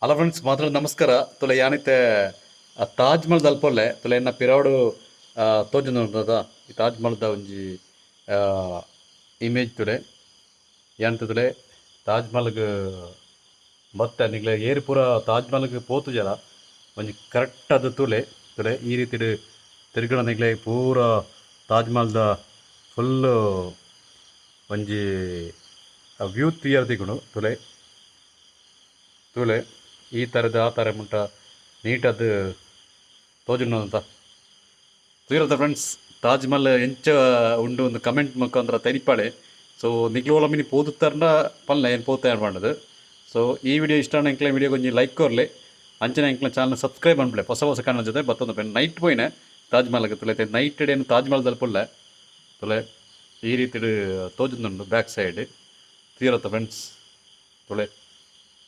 Hello friends, ಮಾತ್ರ ನಮಸ್ಕಾರ. ತುಲೆ ಯಾನಿತ್ತೆ ತಾಜ್ ಮಹಲ್ ದಲ್ಪೊಲ್ಲೆ. ತುಲೆ ಎನ್ನ ಪಿರಾವುಡು ತೋಜೊಂದುಂಡದ ಈ ತಾಜ್ ಮಹಲ್ದ ಒಂಜಿ ಇಮೇಜ್ ತುಲೆ. ಯಾನಿತ್ತೆ ತುಲೆ ತಾಜ್ ಮಹಲ್ಗ್ ಬತ್ತೆ. ನಿಕ್ಲೆ ಏರ್ ಪೂರ ತಾಜ್ ಮಹಲ್ಗ್ ಪೋತುಜರ ಒಂಜಿ ಕರೆಕ್ಟ್ ಆದ್ ತೂಲೆ. ತುಲೆ ಈ ರೀತಿಡ್ ತಿರ್ಗಣ ನಿಕ್ಲೆ ಪೂರ ತಾಜ್ ಮಹಲ್ದ ಫುಲ್ಲ್ ಒಂಜಿ ವ್ಯೂ ತೂಯೆರೆ ತಿಕ್ಕುಂಡು. ತುಲೆ ತೂಲೆ ಈ ತರದ ಆ ತರ ಮುಟ ನೀಟಾದ್ ತೋಜುಂಡು ಅಂತ ತೂಯರತ. ಫ್ರೆಂಡ್ಸ್, ತಾಜ್ ಮಹಲ್ ಎಂಚ ಉಂಡು ಒಂದು ಕಮೆಂಟ್ ಮುಖಾಂತರ ತೆರಿಪಾಲೆ. ಸೊ ನಿಕ್ಲು ಓಲ ಮಿನಿ ಪೋದುತ್ತರ್ಂಡ ಪನ್ಲೆ, ಏನ್ ಪೋತೆ ಪಂಡದು. ಸೊ ಈ ವಿಡಿಯೋ ಇಷ್ಟ ಆಂಡ ಎಂಕ್ಲೆ ವಿಡಿಯೋ ಒಂಜಿ ಲೈಕ್ ಕೊರ್ಲೆ. ಅಂಚನೆ ಎಂಕ್ಲೆ ಚಾನಲ್ ಸಬ್ಸ್ಕ್ರೈಬ್ ಮನ್ಪುಲೆ. ಹೊಸ ಹೊಸ ಕನ್ನಡ ಜೊತೆ ಬತ್ತೊಂದು. ನೈಟ್ ಪೋಯಿನೆ ತಾಜ್ ಮಹಲ್ ತುಲೆ. ನೈಟ್ ಏನು ತಾಜ್ ಮಹಲ್ ದಲ್ಪುಲ್ಲೆ. ತುಲೆ ಈ ರೀತಿಡ್ ತೋಜೊಂದುಂಡು ಬ್ಯಾಕ್ ಸೈಡ್. ತೂಯರತ್ತ ಫ್ರೆಂಡ್ಸ್, ತುಲೆ.